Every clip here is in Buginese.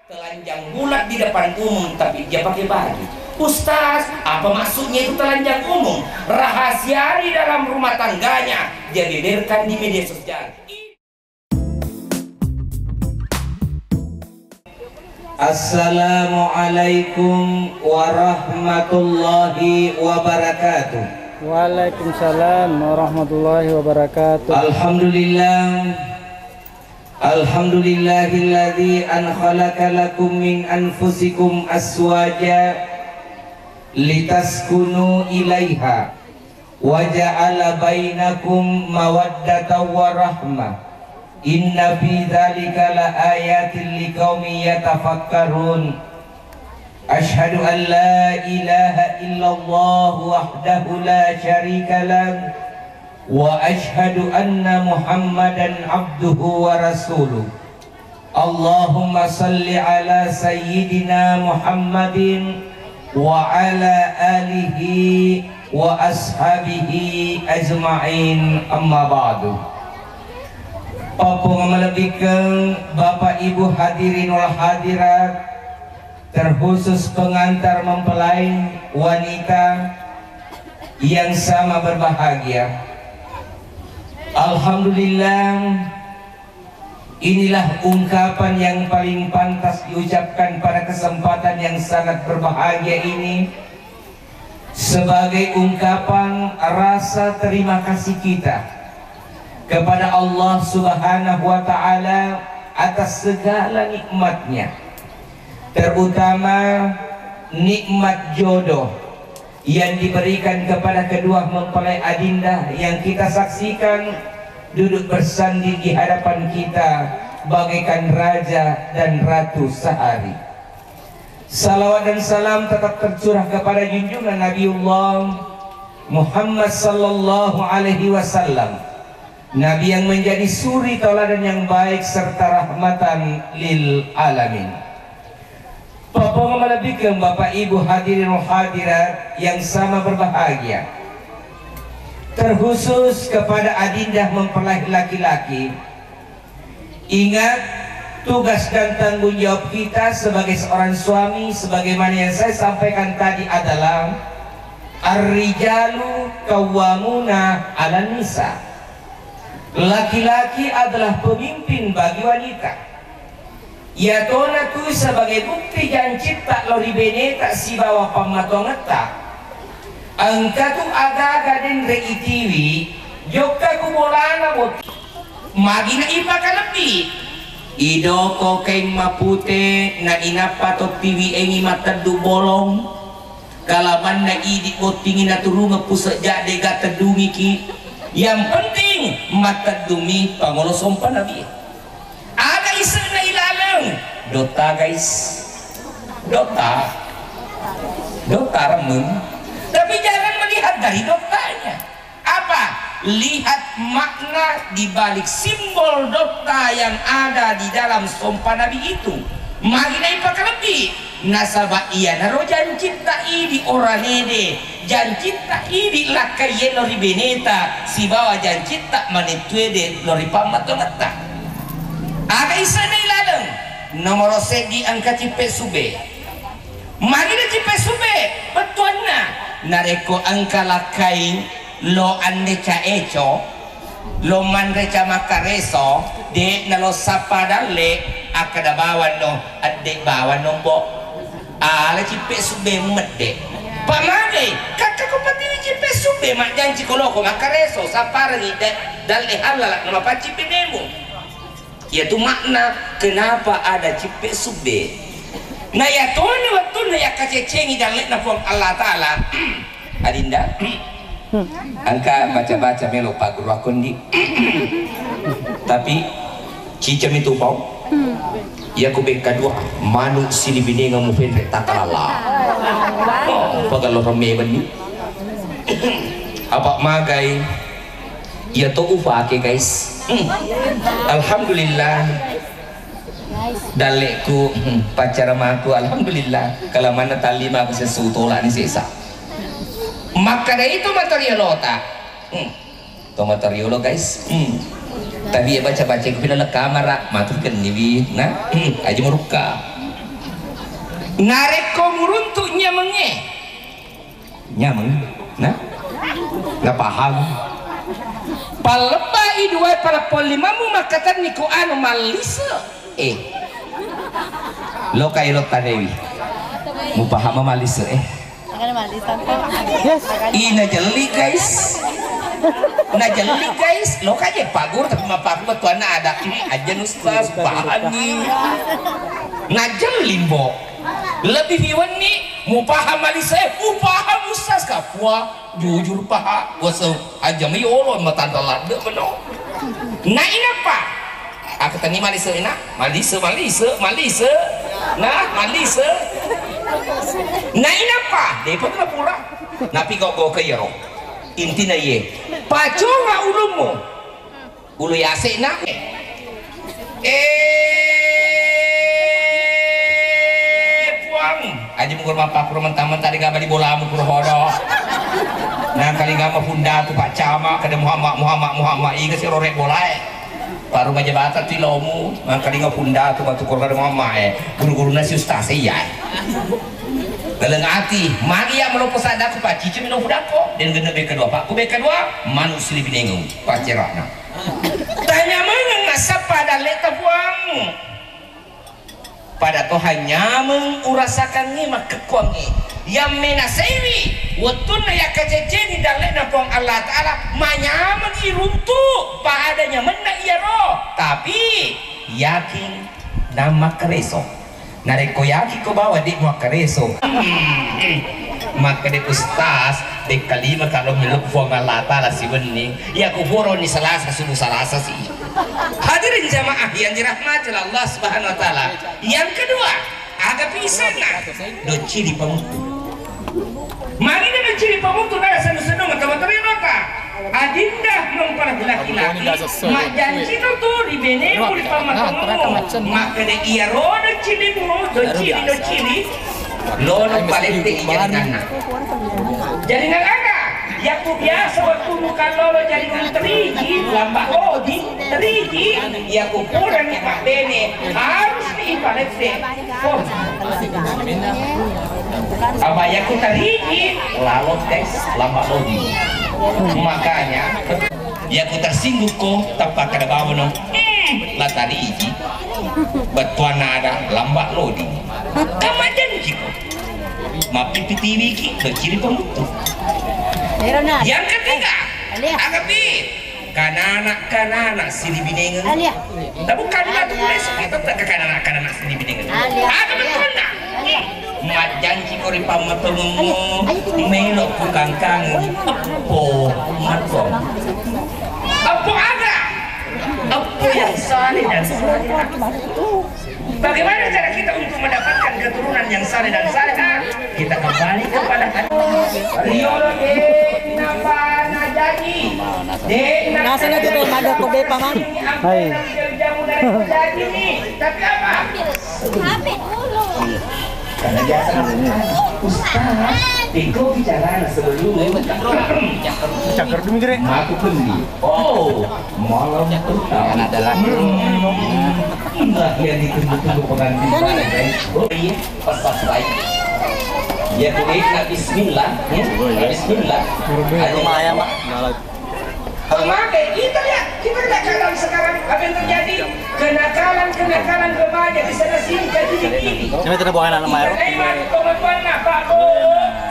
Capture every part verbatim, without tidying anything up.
Telanjang bulat di depan umum, tapi dia pakai baju. Ustaz, apa maksudnya itu telanjang umum? Rahasia di dalam rumah tangganya dia beberkan di media sosial. Assalamualaikum warahmatullahi wabarakatuh. Waalaikumsalam warahmatullahi wabarakatuh. Alhamdulillah. Alhamdulillahilladzi an khalaqa lakum min anfusikum azwaja litaskunu ilaiha wa ja'ala bainakum mawaddatan wa rahmah. Inna fi dzalika laayatin liqaumin yatafakkarun. Asyhadu an la ilaha illallah wahdahu la syarika lah, wa asyhadu anna Muhammadan abduhu wa rasuluh. Allahumma salli ala sayyidina Muhammadin wa ala alihi wa ashabihi ajma'in, amma ba'du. Papponga malebbikkeng Bapak Ibu hadirin wal hadirat, terkhusus pengantar mempelai wanita yang sama berbahagia. Alhamdulillah, inilah ungkapan yang paling pantas diucapkan pada kesempatan yang sangat berbahagia ini, sebagai ungkapan rasa terima kasih kita kepada Allah Subhanahu wa Ta'ala atas segala nikmatnya, terutama nikmat jodoh yang diberikan kepada kedua mempelai adinda yang kita saksikan duduk bersanding di hadapan kita bagaikan raja dan ratu sehari. Salawat dan salam tetap tercurah kepada junjungan Nabiullah Muhammad sallallahu alaihi wasallam, Nabi yang menjadi suri tauladan yang baik serta rahmatan lil alamin. Papponga malebbikkeng Bapak Ibu hadirin wal hadirat yang sama berbahagia, terkhusus kepada adinda mempelai laki-laki, ingat, tugas dan tanggung jawab kita sebagai seorang suami, sebagaimana yang saya sampaikan tadi, adalah ar-rijalu qawwamuna 'alan nisa. Laki-laki adalah pemimpin bagi wanita. Iyatona tu sebagai bukti jancitta lao ri beneta sibawa pammatongetta. Engka tu aga-aga denre itiwi, jokka ku bolana botting. Magi na ipakalebbi? Idoko kaing mapute na inappa to tiwi engi mateddu bolong. Kalamanna idi bottingi naturungeng pusejja dega teddungiki. Yang penting matteddumi pangolo sompa nabi. Aga ise'na ilaleng? Dotta, guys. Dotta. Dotta remmeng. Tapi jangan melihat dari dottanya. Apa? Lihat makna di balik simbol dotta yang ada di dalam sompa nabi itu. Magi naipakalebbi? Nasaba iyanaro jancitta idi oranede, jancitta idi lakkaie lao ri beneta, sibawa jancitta manettuede lao ri pammatongetta. Aga ise'na ilaleng? Nomoro seddi engka cippe sube. Magi na cippe sube? Bettuanna, narekko engka lakkai lo anre ca eco, lo manre ca makkareso, de'na lo sappa dalle, akkeda bawanno, edde bawanno, Mbo. Ala cippe sube medde. Pamagai, kakka ko patiwi cippe sube, majjanci ko loko makkareso, sapparengi da-, dalle hallala, namapaccippi memu. Iyatu makna kenapa ada cippe sube. Na iyatoni wettunna yakkaceccengi dalle'na Puang Allah Ta'ala. Adinda, engka baca-baca melo Pak Guru akkondi. Tapi cicami tu pau. Iya ku bekka dua, manu sili binenga mu penre takalala. Oh, pagallo remme benni. Apa magai? Iya to ufake, guys. Hmm. Alhamdulillah. Dalleku, hmm, paccaramaku, alhamdulillah. Kalamanna tallima aku sesu tolak ni sesa. Makkada itu materialota. Hmm. To materiolo, guys. Hmm. Tapi ya baca-baca ku pila kamara, matu kenniwi. Nah, hmm, aja merukka. Narekko muruntu nyamengnge, nyameng, nah, napahang. Pallebbai duae paleppo limammu makkatenni ku anu mallise. Eh. Loka elo tanewi. Mupahama mallise, eh. Yes. Ina jelli, guys. Na jelli, guys. Loka je pagur tapi mapaku betuanna ada. Hmm, aja nustas pahami. Na jelli, Mbok. Lebih piwenni mupaham mallise, mupaham ustaz kapua. Jujur paha, wase aja mai olo matanra ladde meno. Na inappa? Aku tani mallise ina, mallise, mallise, mallise. Nah, mallise. Na inappa? Depa tu pura. Napi kau go ke yero. Intina iye. Paconga ulummu. Ulu yase'na. Eh, Puang, aja mukuru mappakkuro mentang-mentang de' gaga bali bolamu kuro hodo. Nangkalinga mafunda tu Pak Camat, kada Muhammad, Muhammad, Muhammad, iga si rore bolae. Paru majabata tu ilomu, nangkalinga funda tu batu kuro kada Muhammad, eh. Guru-guruna si ustaz, iya. Laleng ati, magi ya melopo sadaku Pak Cici melo fudako, dan gende beka dua, Pak, ku beka dua, manu sili binengeng, pacerana. Tanyamengeng nasappa dalleta Puang. Pada toha nyameng urasakangngi makkekkuangngi. Yang menasaiwi wettunna yakkaceceni dallena Puang Allah Ta'ala, manyameng iruntu pada nyamenna iyaro. Tapi yakin dan makkereso. Narekko yakin ko bawa de' muakkareso. Makkeda ustaz, de' kalima kalau melo Puang Allah Ta'ala siwenni. Iya ku puroni Salasa, subuh Salasa si. Hadirin jamaah yang dirahmati oleh Allah Subhanahu wa Ta'ala. Yang kedua, aga pisenna, doccili pamutu. Magi de' doccili pamutu, nala senu-senu mata-mata rota. Adinda mempelaki-laki, majjanci tu ri benemu ri pammatommu. Makkeda iyaro doccilimu, doccili, doccili. Lolo palette i jaringanna. Jaringan aga? Yakku biasa wettunnu kallolo jaringan teriji, lamba lodi, teriji, yakku purangi mabbene, harus ni ipalette. Oh. Apa yakku teriji, lalo tes, lamba lodi. Makanya, Iya ku tersinggung ko, tappa kada bawano. Hmm, la tariji. Bettuanna ada lamba lodi. Kamajjanji ko. Mappipi tiwiki, doccili pamutu. Yang ketiga, aga pi? Kanana-kanana sili binengeng. Tapi kanana tu boleh, kita tak kanana-kanana sili binengeng. Aga bettuanna? Majjanci ko ri pammatommu, melo ku kangkang eppo matong. Eppo aga? Eppo yang saleh dan salehah. Bagaimana cara kita untuk mendapatkan keturunan yang saleh dan salehah? Kita kembali kepada riolo de' napa najaji. De' napa najaji. Hai. Tapi apa? Karena biasa ustaz, engkau bicara sebelum cakar dulu, Gere. Aku pendi. Oh, malam pertama. Hmm, inilah yang ditunggu-tunggu pengantin, guys. Oh iya, pesan baik. Ya, kulit, nah, bismillah, ya. Bismillah. Ayo, lumayan, Pak. Memakai, kita lihat, kita lihat keadaan sekarang, apa yang terjadi. Kenakalan-kenakalan remaja di sana sini terjadi ini. Ini tidak buang anak lemah, ya. Memang pengetahuan apa, Bu?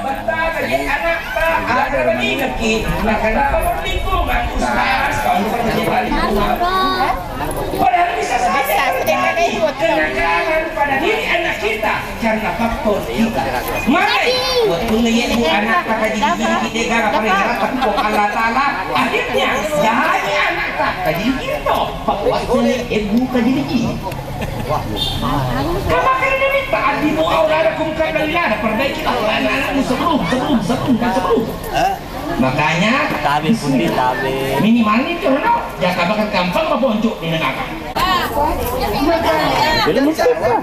Betapa jadi anak, Pak, ada begini, Ki. Nah, kenapa berlingkungan, Ustaz? Kalau bukan menjadi lingkungan. Padahal bisa saja terjadi kenakalan pada diri anak kita. Karena faktor kita. Maka, wettunna iye bu anak kata jidi-jidi kita, gara-gara gara takut Allah Ta'ala, akhirnya jadi anak tak kajidi kita. Faktor ibu kajidi-jidi. Kamu akan ini minta adimu auladakum qabla wilada, perbaiki anak-anakmu sebelum, sebelum, sebelum, sebelum. Makanya, tabe pundi tabe. Minimal itu, no? Jaka bakal gampang apa untuk ini, Kak? Jadi mesti, Pak.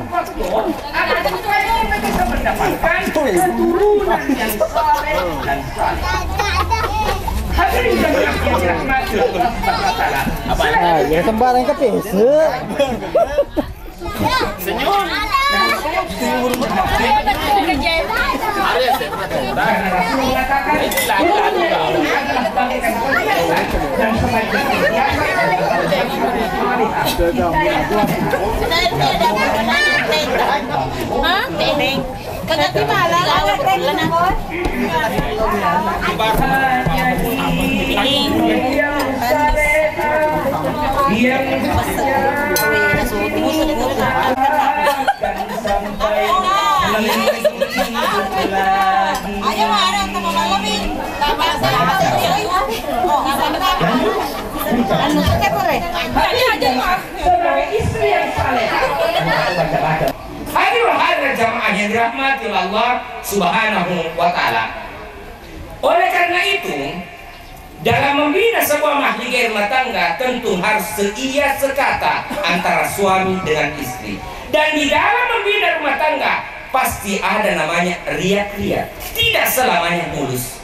Anak supaya kita bisa mendapatkan keturunan yang saleh dan saleh. Hadirin jamaah yang dirahmati Allah Subhanahu wa Ta'ala. Ah, ya sembarang ke pese. Senyum. Karena Rasulullah mengatakan, "Turun dari gunung adalah bagaikan perhiasan dan sebaik-baik perhiasan adalah bagaikan perhiasan." Hah? Kagak gimana? Hanya di yang saleh, yang Ayo, ada untuk malam ini. Tambah saya. Anu, saya boleh. Sebagai istri yang saleh. Hadirin hadirat jamaah yang dirahmati oleh Allah Subhanahu wa Ta'ala. Oleh karena itu, dalam membina sebuah mahligai rumah tangga, tentu harus seia sekata antara suami dengan istri. Dan di dalam membina rumah tangga, pasti ada namanya riak-riak. Tidak selamanya mulus.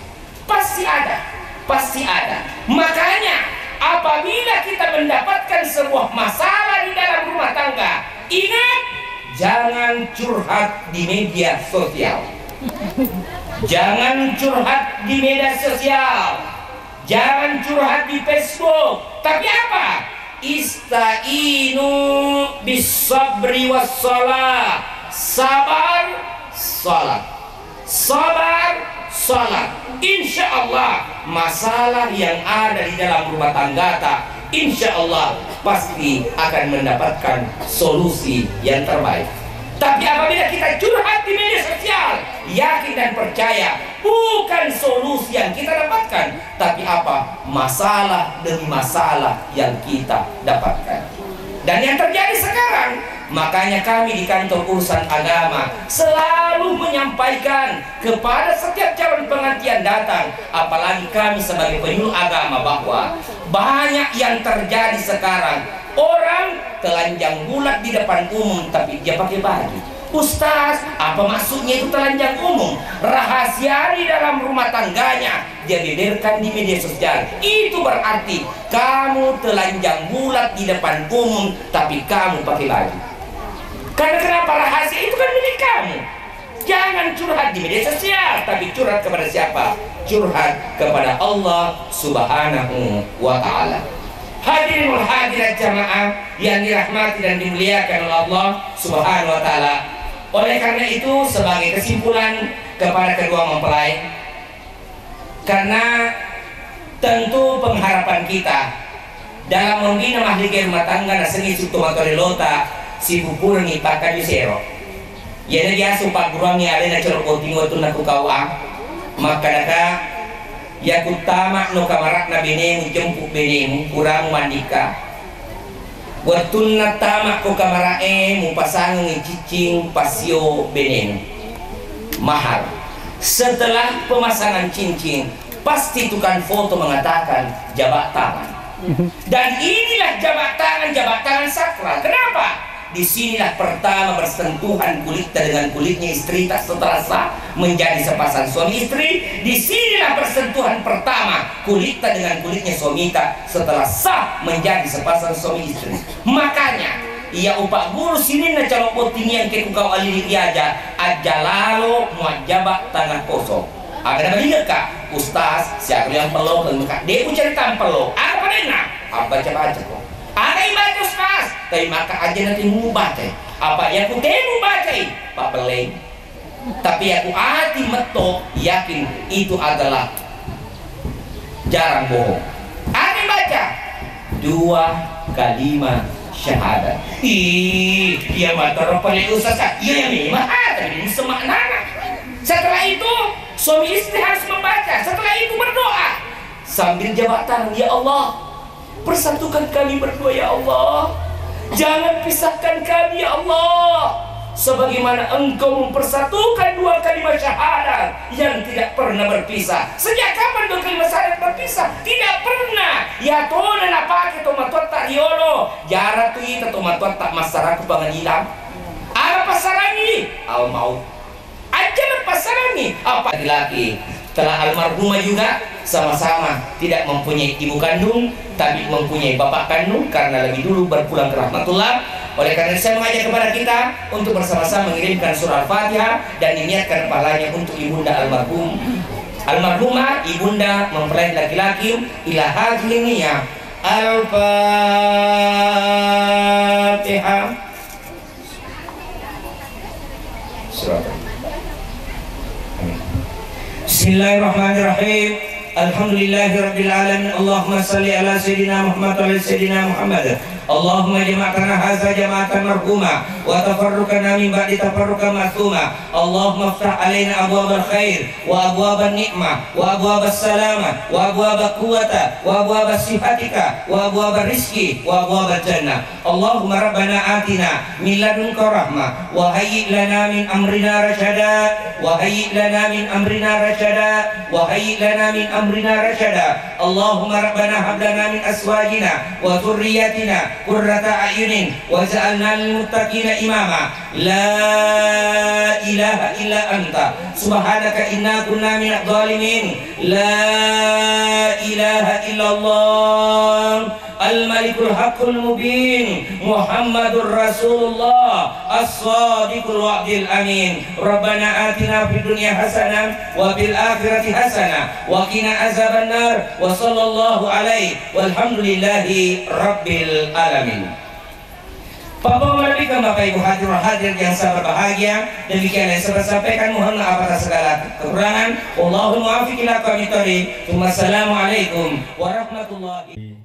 Pasti ada, pasti ada. Makanya, apabila kita mendapatkan sebuah masalah di dalam rumah tangga, ingat, jangan curhat di media sosial. Jangan curhat di media sosial. Jangan curhat di Facebook. Tapi apa? Istainu bis sabri was salah. Sabar, salat. Sabar, salat. Insya Allah, masalah yang ada di dalam rumah tanggata, insya Allah, pasti akan mendapatkan solusi yang terbaik. Tapi apabila kita curhat di media sosial, yakin dan percaya, bukan solusi yang kita dapatkan, tapi apa? Masalah demi masalah yang kita dapatkan. Dan yang terjadi sekarang, makanya kami di kantor urusan agama selalu menyampaikan kepada setiap calon pengantin datang, apalagi kami sebagai penyuluh agama, bahwa banyak yang terjadi sekarang, orang telanjang bulat di depan umum tapi dia pakai baju. Ustaz, apa maksudnya itu telanjang umum? Rahasia di dalam rumah tangganya dia beberkan di media sosial. Itu berarti kamu telanjang bulat di depan umum, tapi kamu pakai baju. Karena kenapa? Rahasia itu kan milik kamu. Jangan curhat di media sosial, tapi curhat kepada siapa? Curhat kepada Allah Subhanahu wa Ta'ala. Hadirin wal hadirat jamaah yang dirahmati dan dimuliakan oleh Allah Subhanahu wa Ta'ala. Oleh karena itu, sebagai kesimpulan kepada kedua mempelai, karena tentu pengharapan kita dalam membina mahligai rumah tangga nasengngi suttu matorelota sipupurengngi pakkaju sero. Iyana biasa upagguruangngi alena coro botting wettunna ku K U A, makkadaka, yaku tama no kamara'na benemu, jemput benemu, kurang mandika. Wettunna tama ko kamara'e, mupasangengngi ciccing passio benemu. Mahar. Setelah pemasangan cincin, pasti tukang foto mengatakan jabat tangan. Dan inilah jabat tangan, jabat tangan sakral. Kenapa? Di sinilah pertama bersentuhan kulitta dengan kulitnya istrita setelah sah menjadi sepasang suami istri. Di sinilah bersentuhan pertama kulitta dengan kulitnya suamita setelah sah menjadi sepasang suami istri. Makanya, iya upagguru sininna calo botting yang ke kukau alili riaja, aja lalo muajaba tangan kosong. Aga nabalingekka, Ustaz, siaga yang pello ke meka? De ku cerita pello. Aga padenna? Abbaca-baca ko. Aga ibaca Ustaz? Tapi maka aja nanti mu baca. Apa yang ku temu baca? Pak Beleng. Tapi aku ati metto yakin itu adalah jarang bohong. Ada yang baca dua kalimat syahadat. Ih, iya matara paling usah sa. Iya yang memang ada di semak nana. Setelah itu suami istri harus membaca. Setelah itu berdoa sambil jabat tangan, ya Allah, persatukan kami berdua, ya Allah. Jangan pisahkan kami, ya Allah. Sebagaimana Engkau mempersatukan dua kalimat syahadat yang tidak pernah berpisah. Sejak kapan dua kalimat syahadat berpisah? Tidak pernah. Ya tona napake tomatoatta riolo. Jara tu ita tomatoatta massaraku pengadilan. Apa sarangi? Al maut. Aja lepas salami. Apa laki-laki telah almarhumah juga sama-sama tidak mempunyai ibu kandung, tapi mempunyai bapak kandung karena lebih dulu berpulang ke rahmatullah. Oleh karena itu, saya mengajak kepada kita untuk bersama-sama mengirimkan surah Al-Fatihah dan diniatkan pahalanya untuk ibunda almarhum, almarhumah ibunda mempelai laki-laki, ila hadhihi niyah. Al-Fatihah. Silakan. Amin. Bismillahirrahmanirrahim. Alhamdulillahirabbil alamin. Allahumma salli ala sayyidina Muhammad wa ala sayyidina Muhammad. Allahumma jama'tana hadza jama'atan marhuma wa tafarruqana min ba'di tafarruqan ma'tsuma. Allahumma iftah alaina abwabal khair wa abwaban ni'mah wa abwabas salamah wa abwabal quwwata wa abwabas sihatika wa abwabar rizqi wa abwabal jannah. Allahumma rabbana atina min ladunka rahmah wa hayyi' lana min amrina rasyada, wa hayyi' lana min amrina rasyada, wa hayyi' lana min amrina rasyada. Allahumma rabbana hab lana min azwajina wa dzurriyyatina qurrata a'yunin waj'alna lil muttaqina imama. La ilaha illa anta subhanaka inna kunna minadh dhalimin. La ilaha illallah. Al-Malikul Haqqul Mubin, Muhammadur Rasulullah, As-Sadiqul Wa'dil Amin. Rabbana atina fid dunya hasanah wa fil akhirati hasanah wa qina azabannar. Wa sallallahu alaihi walhamdulillahi rabbil alamin. Bapak Ibu hadirin yang saya berbahagia, demikian yang saya sampaikan. Mohon maaf atas segala kekurangan. Wallahul muwaffiq ila aqwamit thariq. Wassalamualaikum warahmatullahi